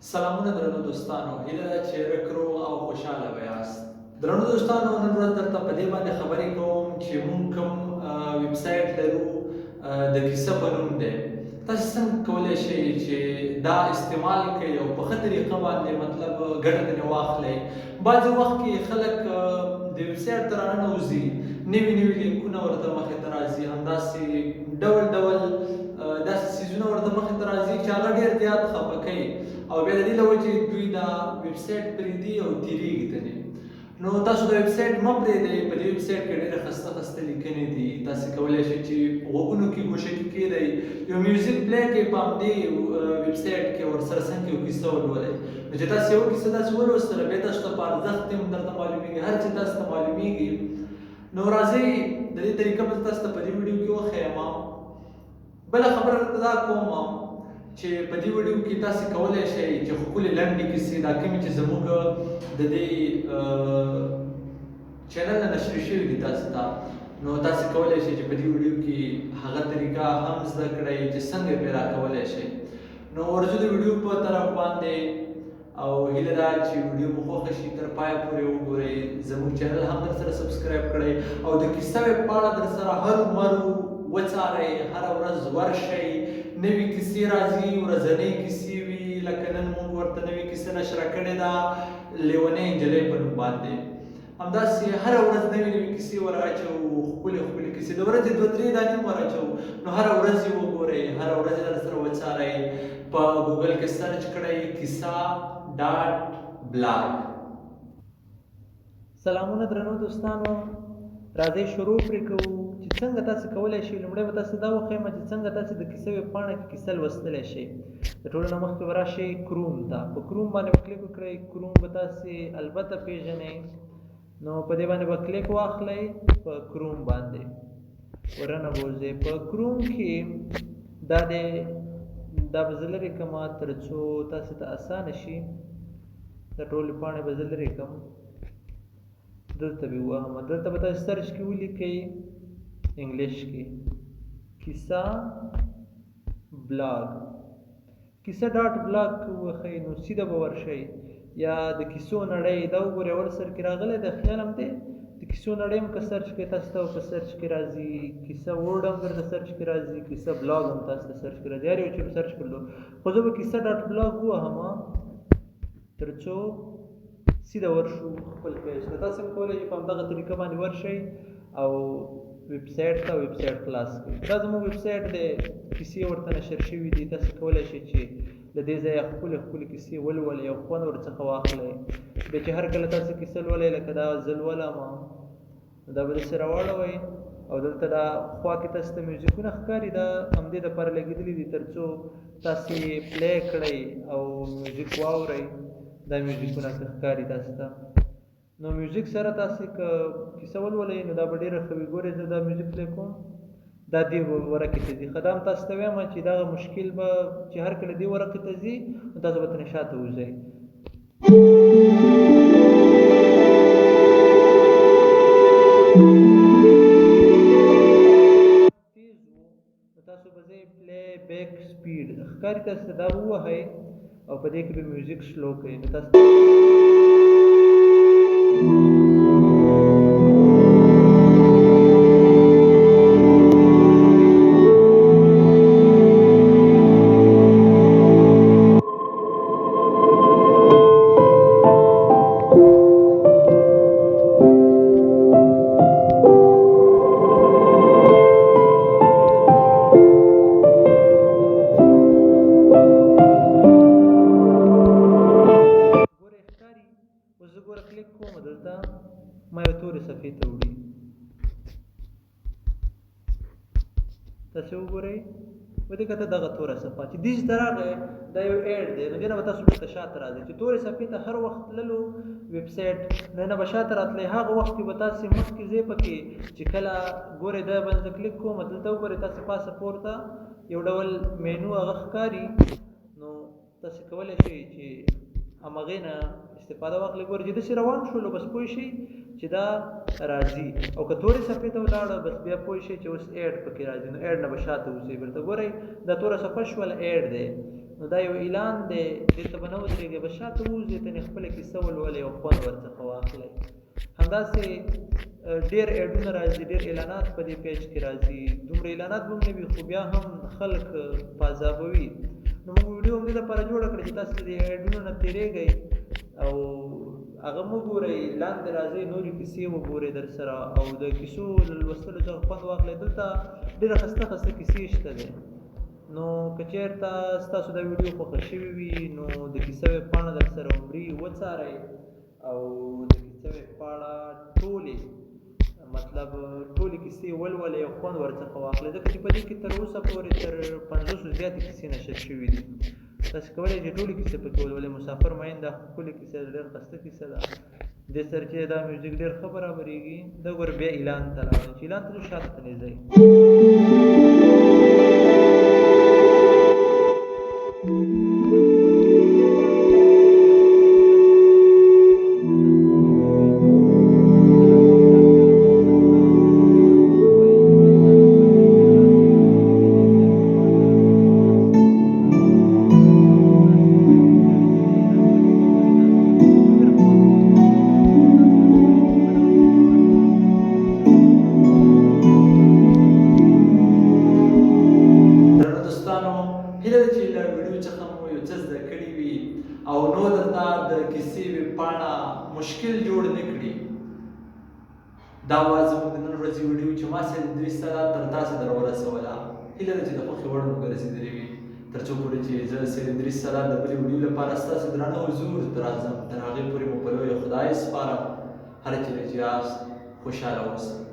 سلامونه درنو دوستانو، هیله ده چې رک روغ او خوشحاله به یاست. درنو دوستانو، نن ورځ درته په دې باندې خبرې کوم چې مونږ کوم ویب سایټ لرو د کیسه په نوم دی. تاسو څنګه کولی شئ چې دا استعمال کړئ او په ښه طریقه باندې مطلب ګټه ترې واخلئ. بعضې وخت کې خلک د ویب سایټ ته راننوځي، نوي نوي لینکونه ورته مخې ته راځي، همداسې ډول ډول داسې څیزونه ورته مخې ته راځي چې هغه ډېر زیات خفه کوي، او بیا د دې له وجې دوی دا ویب سایټ پرېږدي او تېرېږي ترې. نو تاسو دا ویب سایټ مه پرېږدئ، په دې ویب سایټ کې ډېرې خسته خسته لیکنې دي. تاسو کولی شئ چې غوږونو کې ګوشه کې کېږدئ، یو میوزیک پلی کړئ په همدې ویب سایټ کې، ورسره څنګ کې یو کیسه ولولئ. نو چې تاسو یوه کیسه داسې ولوستله، بیا تاسو ته په ارزښت هم درته معلومېږي، هر څه تاسو ته معلومېږي. نو راځئ د دې طریقه به تاسو ته په دې ویډیو کې وښیم. بله خبره درته دا کوم چې په دې ویډیو کې تاسو کولی شئ چې ښکلې لنډې کیسې، دا کومې چې زموږ د دې چینل نه نشر شوي دي تاسو ته، نو تاسو کولی شئ چې په دې ویډیو کې هغه طریقه هم زده کړئ چې څنګه یې پیدا کولی شئ. نو ورځو د ویډیو په طرف باندې، او هیله ده چې ویډیو مو خوښه شي، تر پایه پورې وګورئ. زموږ چینل هم در سره سبسکرایب کړئ او د کیسه ویب پاڼه در سره هرو مرو وڅارئ، هره ورځ ورشئ، نوې کیسې راځي، ورځنۍ کیسې وي. لکه نن موږ ورته نوې کیسه نشره کړې ده، لیونۍ نجلۍ په نوم باندې. همداسې هره ورځ نوې نوې کیسې ور اچوو، ښکلې ښکلې کیسې، د ورځې دوه درې دانې هم ور اچوو. نو هره ورځ یې وګورئ، هره ورځ یې در سره وڅارئ. په ګوګل کې سرچ کړئ کیسه ډاټ بلاګ. سلامونه درنو دوستانو، راځئ شروع پرې کوو چې څنګه تاسو کولی شئ. لومړی به تاسو دا وښیم چې څنګه تاسو د کیسه ویب پاڼه کې کیسه لوستلی شئ. د ټولو نه مخکې به راشئ کروم ته، په کروم باندې به کلیک وکړئ. کروم به تاسو البته پیژنئ، نو په دې باندې به کلیک واخلئ، په کروم باندې ورنه بوځئ. په کروم کې دا دی، دا به زه لرې کړم تر څو تاسو ته اسانه شي. دا ټولې پاڼې به زه لرې کړم، دلته به ووهم. دلته به تاسو سرچ کې ولیکئ انګلیش کې کیسه بلاګ، کیسه ډاټ بلاګ کې ووهئ، نو سیده به ورشئ. یا د کیسو نړۍ دا وګورئ، اول سر کې راغلی دی، خیال هم دی د کیسو نړۍ هم که سرچ کړئ تاسو ته په سرچ کې راځي، کیسه ورډ هم درته سرچ کې راځي، کیسه بلاګ هم تاسو ته سرچ کې راځي، هر یو چې به سرچ کړلو. خو زه به کیسه ډاټ بلاګ ووهم تر څو سیده ورشو خپل پیج ته. تاسو هم کولی شئ په همدغه طریقه باندې ورشئ او ویب سایټ ته ویب سایټ خلاص کړئ. دا زموږ ویب سایټ دی، کیسې ورته نشر شوي دي. تاسو کولی شئ چې له دې ځایه ښکلې ښکلې کیسې ولولئ او خوند ورڅخه واخلئ. بیا چې هر کله تاسو کیسه لولئ، لکه دا زه لولم، نو دا به داسې راواړوئ او دلته دا خوا کې تاسو ته میوزیکونه ښکاري، دا همدې دپاره لګېدلي دي تر څو تاسې یې پلی کړئ او میوزیک واورئ. دا میوزیکونه که ښکاري تاسو ته، نو میوزیک سره تاسې که کیسه ولولئ نو دا به ډېره ښه وي. ګورئ زه دا میوزیک پلی کوم، دا دې ورقې ته ځي. ښه، دا هم تاسو ته وایم چې دغه مشکل به چې هر کله دې ورقې ته ځي نو تاسو به ترې شاته وځئ. تیز وو نو تاسو به ځئ پلی بیک سپیډ ښکاري تاسو ته، دا ووهئ او په دې کې به میوزیک سلو کوي. نو تاسو ګورئ ښکاري. اوس زه ګوره کلیک کوم، دلته ما یو تورې صفحې ته وړي. تاسو وګورئ ودې کته دغه توره صفحه چې دې ته راغی، دا یو ایډ دی. نو دې نه به تاسو بیرته شاته راځئ چې تورې صفحې ته هر وخت تللو ویب سایټ نو نه به شاته راتلئ. هغه وخت کې به تاسو مخکې ځئ پکې چې کله ګورئ دا باندې زه کلیک کوم، دلته وګورئ تاسو پاسه پورته یو ډول مینو هغه ښکاري، نو تاسو کولی شئ چې همغې نه استفاده واخلئ. ګورئ چې داسې روان شولو بس پوه شئ چې دا راځي، او که تورې صفحې ته ولاړه بس بیا پوه شئ چې اوس ایډ پکې راځي، نو ایډ نه به شاته وځئ. بیرته ګورئ دا توره صفحه شوله، ایډ دی. نو دا یو اعلان دی، دې ته به نه ودرېږئ، بس شاته ووځئ، تنې خپله کیسه ولولئ او خوند ورڅخه واخلئ. همداسې ډېر ایډونه راځي، ډېر اعلانات په دې پیج کې راځي، دومره اعلانات به هم نه وي خو بیا هم خلک په عذابوي. نو موږ ویډیو همدې لپاره جوړه کړه چې تاسو د ایډونو نه تېرېږئ او هغه مه ګورئ، لاندې راځئ نورې کیسې وګورئ در سره او د کیسو له لوستلو څخه خوند واخلئ. دلته ډېره ښایسته ښایسته کیسې شته دی. نو که چېرته ستاسو دا ویډیو خوښه شوې وي نو د کیسه ویبپاڼه در سره عمري وڅارئ او د کیسه ویبپاڼه ټولې مطلب ټولې کیسې ولولئ او خوند ورڅخه واخلئ، ځکه چې په دې کې تر اوسه پورې تر 50 زیاتې کیسې نشر شوې دي. تاسو کولی شئ ټولې کیسې پکې ولولئ. مسافر مین دا ښکلې کیسه ده، ډېره ښایسته کیسه ده. دې سره چې دا میوزیک ډېر ښه برابرېږي. دا ګوره بیا اعلان ته لاړم، چې اعلان ته ځو شاته ته نه ځئ. درنو دوستانو، هیله ده چې له ویډیو څخه مو یو څه زده کړي وي او نور درته د کیسې ویبپاڼه مشکل جوړ نه کړي. دا وه زموږ د نن ورځې ویډیو چې ما سید ادریس سره تر تاسې در ورسوله. هیله ده چې د خوښې وړ مو ګرځېدلې وي. تر څو پورې چې زه سید ادریس سره د بلې ویډیو لپاره ستاسو درانه حضور ته راځم، تر هغې پورې مو په لوی خدای سپارم. هر چېرې چې یاست خوشحاله اوسئ.